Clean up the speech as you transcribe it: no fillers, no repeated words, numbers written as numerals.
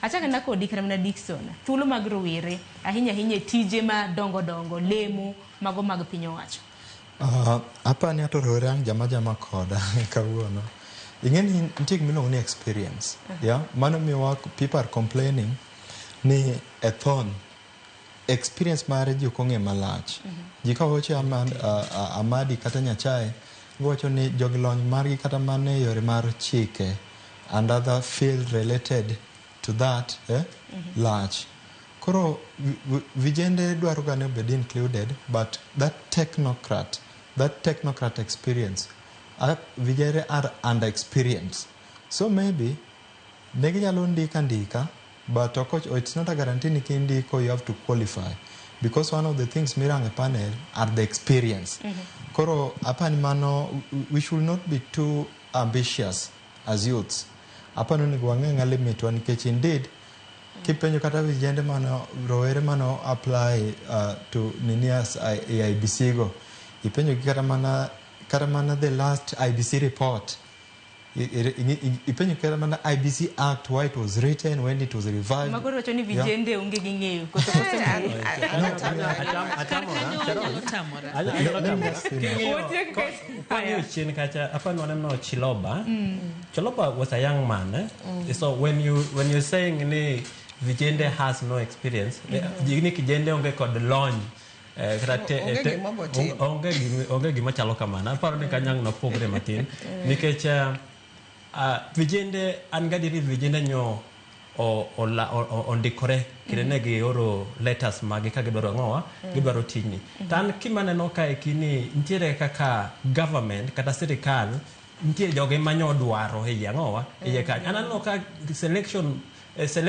Achako na kodi kata mana Dickson, thuolo mag rowere ahinya ahinya e tije madongo dongo, lemo mago mag piny owacho. Apani ato rowere ang' jama jama koda kawuono. Ing'e ni nitie gima iluongo ni experience. Yeah? Mano miyowa people are complaining ni e thon experience mare ji ok ong'e malach. Ji ka wacho Amadi kata Nyachae, giwacho ni jogi lony margi kata mana e yore mar chike and other field related to that lach. Koro vijende dwaro ga ni obed included, but that technocrat experience, vijende are under experienced. So maybe ne ginyalo ndika ndika, but ok, it's not a guarantee ni kindiko you have to qualify, because one of the things mirango e panel are the experience. Koro apani mano we should not be too ambitious as youths. Apani onego wang'e ng'a limit wa, nikech indeed kipenjo kata vijende mano rowere mano apply to nini as e IEBC go, ipenjo gi kata mana the last IEBC report, ipenjo kata mana IEBC Act, why it was written, when it was revived. Mago wacho ni vijende onge gi ng'eyo koso koso Atamora. Anyalo tamora. Anyalo tamora. Otiek Kang'iyo chien kacha, apani waneno Chiloba. Chiloba was a young man, eh? So when you're saying ni vijende has no experience, ni kijende onge kod lony, kata Onge gima botimo. Onge gima chalo kamano. Aparo ni kanyang' nopogre matin nikech vijende an gadieri vijende nyo ondikore kendo ne gioro letters magi ka gidwaro ang'owa, gidwaro tijni. To an kimaneno kae kini nitiere kaka government kata sirikal nitie joge manyodwaro e iye ang'owa, iye kanyo. An aneno ka selection.